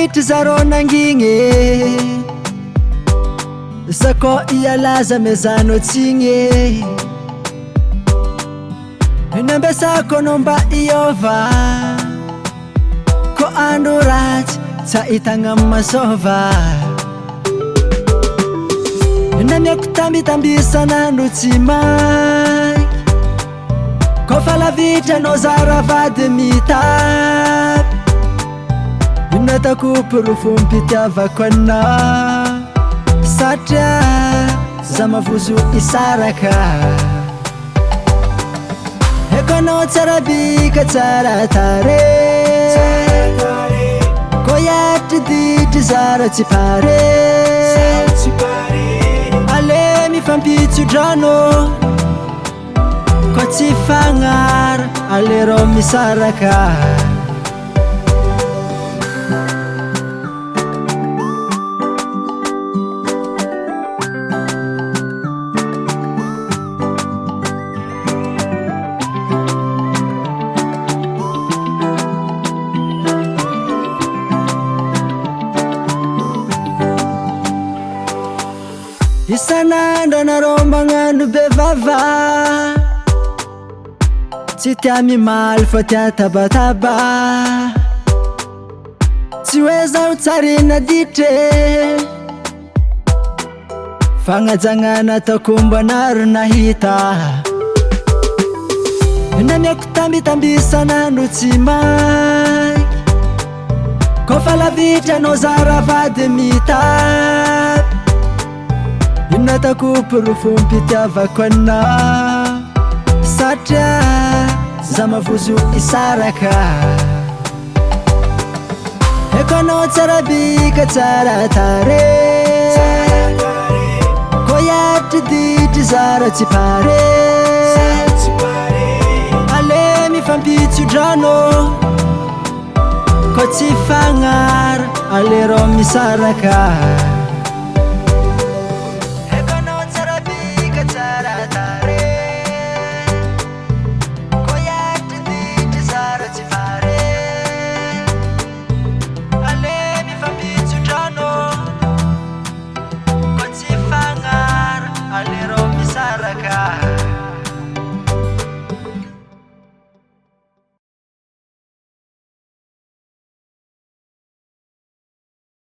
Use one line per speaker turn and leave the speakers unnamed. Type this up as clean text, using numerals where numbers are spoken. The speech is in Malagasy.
lavitry zarô nangigny. Za kô ialaza mezanao tsigny. Nambesako anao mba hiôva. Kô andro ratsy tsy ahitagna masôva. Namiako tambitamby isan'andro tsy mainky. Kô fa lavitra anao zara vady mitapy. Inona ataoko porofom-pitiavako anao. Satria za mavozo hisaraka. Haiko anao tsara bika tsara tarehy. Kô hiaritry ditry zara tsy pare. Ale mifampitso-drano. Kô tsy fagnara ale rô misaraka. Isan'andro anareo magnano be vava. Tsy tia mimaly fa tia tabataba. Tsy hoe zaho tsary naditra e. Fagnajagna nataoko mba naro nahita. Namiako tambitamby isan'andro tsy mainky. Kô fa lavitra anao zara vady mitapy. Inona ataoko porofom-pitiavako anao. Satria za mavozo hisaraka. Haiko anao tsara bika tsara tarehy. Kô hiaritry ditry zara tsy pare. Ale mifampitso-drano. Kô tsy fagnara ale rô misaraka.